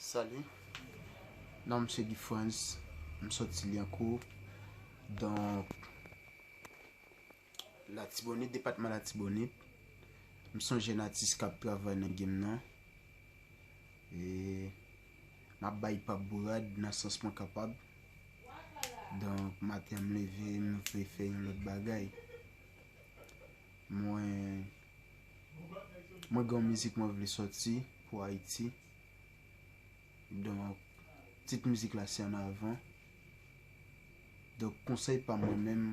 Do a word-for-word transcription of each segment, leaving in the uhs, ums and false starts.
Salut. Non, m se Guy Frantz. M sòti Lyankou. Donk, Latibonit, depatman Latibonit. M se yon jèn atis k ap travay nan game nan. E m ap bay pap bourad nan sans mwen kapab. Donk, maten an m leve, m vle fè yon lòt bagay. Mwen, mwen gen yon mizik mwen vle sòti pou Ayiti. Donk, tit mizik la se Ann Avan. Donk, konsèy pa mwen menm,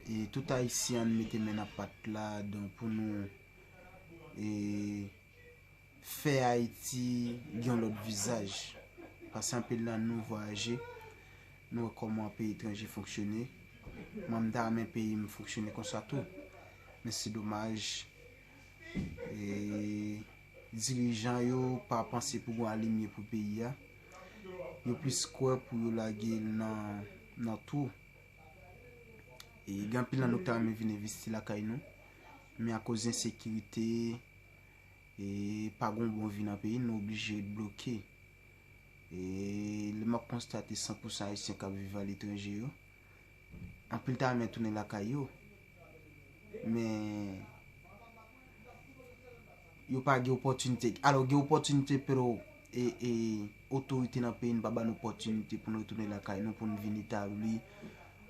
e tout Ayisyen ann mete men nan pat la, donk pou nou, e, fè Ayiti gen yon lòt vizaj. Paske anpil nan nou vwayaje, nou wè kòman peyi etranje fonksyone. Mwen, m ta renmen peyi m fonksyone konsa tou. Men se domaj, e, dirijan yo pa panse pou gon alimye pou peyi a. Yo plis kwè pou yo lage l nan, nan twou. E gen anpil nan nou ki ta renmen vin envesti lakay nou. Men akoz ensekirite, e pa gon bon vi nan peyi, nou oblije ret bloke. E lè m ap konstate san pousan Ayisyen k ap viv aletranje yo, anpil ta renmen tounen lakay yo. Men yo pa gen opòtinite. Alò, gen opòtinite, pero, e, e, otorite nan peyi n pa ba n opòtinite pou n retounen lakay nou, pou n vin etabli,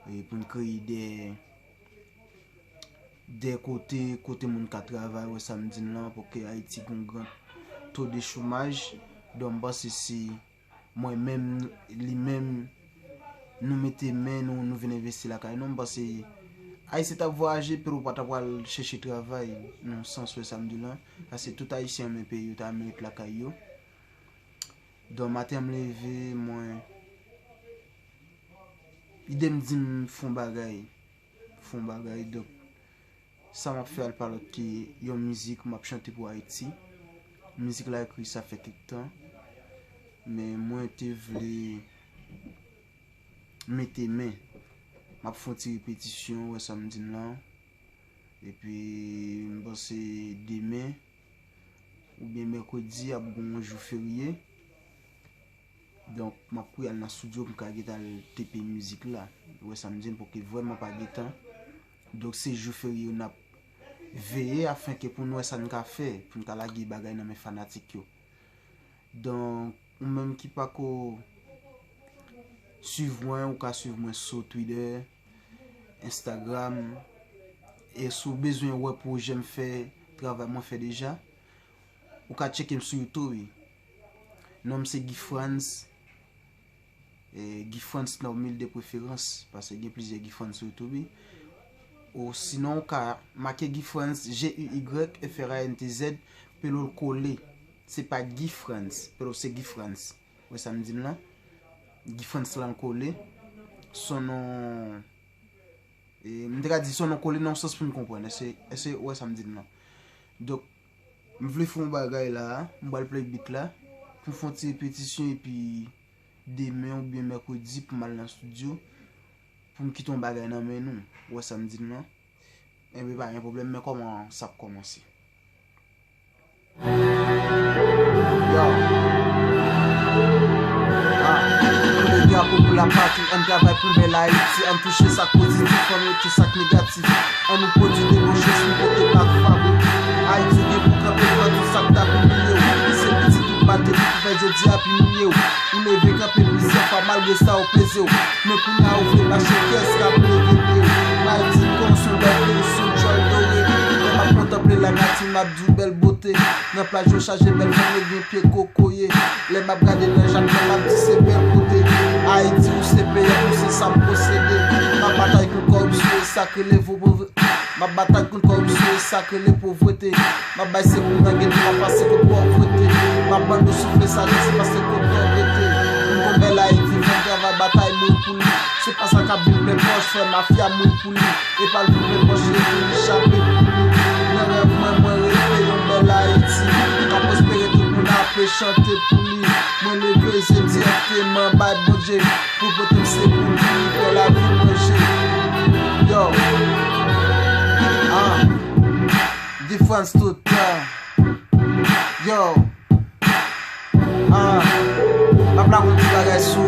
e, pou n kreye de, de kote, kote moun ka travay, wè sa m di n lan, paske Ayiti gen yon gran to de chomaj. Donk, m panse si mwen menm, li menm, nou mete men nou, nou vin envesti lakay nou, m panse Ayisyen t ap vwayaje, pero pa t ap pral chèche travay, nan sans wè sa m di lan. Paske tout Ayisyen renmen peyi yo, ta renmen ret lakay yo. Donk, maten an m leve, mwen, ide m di m fè yon bagay. Fè yon bagay, donk, sa m ap fè a l pa lòt ke yon mizik m ap chante pou Ayiti. Mizik la ekri sa fè kèk tan. Men mwen te vle mete men. M ap fè yon ti repetisyon, wè sa m di n lan. Epi, m panse demen, oubyen mèkredi, ap gen yon jou ferye. Donk, m ap kouri al nan estidyo pou m ka gentan al tepe mizik la. Ou wè sa m di n, paske vrèman pa gen tan. Donk, se jou ferye yo n ap veye afenke pou n wè sa n ka fè, pou n ka lage bagay nan men fanatik yo. Donk, ou menm ki pako swiv mwen, ou ka swiv mwen sou Twitter, Instagram, e si w bezwen wè pwojè m fè, travay mwen fè deja, ou ka tcheke m sou YouTube, wi. Non m se Guy Frantz, e, Guy Frantz Normil de preferans, paske gen plizyè Guy Frantz sou YouTube, wi. Ou sinon, ou ka make Guy Frantz, G U Y F R A N T Z, pelo l kole. Se pa Guy Frantz, pelo se Guy Frantz. Wè sa m di n lan? Guy Frantz lan kole. Son non, e, m te ka di son non kole nan yon sans pou n konprann. Èske, èske w wè sa m di n lan? Donk, m vle fè yon bagay la, m pral play beat la, pou m fè yon ti repetisyon, epi demen oubyen mèkredi pou m al nan estidyo, pou m kite yon bagay nan men nou. Ou wè sa m di n lan? Enben, pa gen pwoblèm, men kòman sa ap kòmanse? Yo. Ah. Koulye drapo pou lapatri, ann travay pou bèl Ayiti, ann touche sa k pozitif, ann retire sa k negatif. Ann nou pwodui debouche sou kote pa fabrike. Ayiti gen pou kanpe devan tout sa k ta imilye w. Se pitit ou pa te ki fè jodi a ap imilye w. Ou leve kanpe plizyè fwa malgre sa ou peze w. Men kounye a ou vle mache, kiyès k ap leve pye w? Malditon, se yon bèl peyi, se yon djòl dore. Lè m ap kontanple lanati, m ap di w bèl bote. Nan plaj yo chaje bèl fanm yo gen pye kokoye. Lè m ap gade nan jaden, m ap di se bèl kote. Ayiti, ou se peyi m, ou se sa m posede. M ap batay kont kòripsyon, e sa k rele vo-, pov-, m ap batay kont kòripsyon, e sa k rele povrete. M ap bay sekou nan geto, m ap pase kont pòvrete. M ap ban nou soufle sa resi pase kont pòvrete. Nou gon bèl Ayiti, fè n travay batay mouri pou li. Se pa sa k ap vin plen pòch, fè mafya mouri pou li. E pa l vin plen pòch li, pou li chape pou li. Nan rèv mwen, mwen reve yon bèl Ayiti. M ap espere tout moun ap chante pou li. Mwen leve zyem dirèkteman bay Bondye. Pou pote m se pou li, fè lavi manje. Yo. Ah. Guy Frantz tout tan. Yo. Ah, m ap lakòz ti bagay sou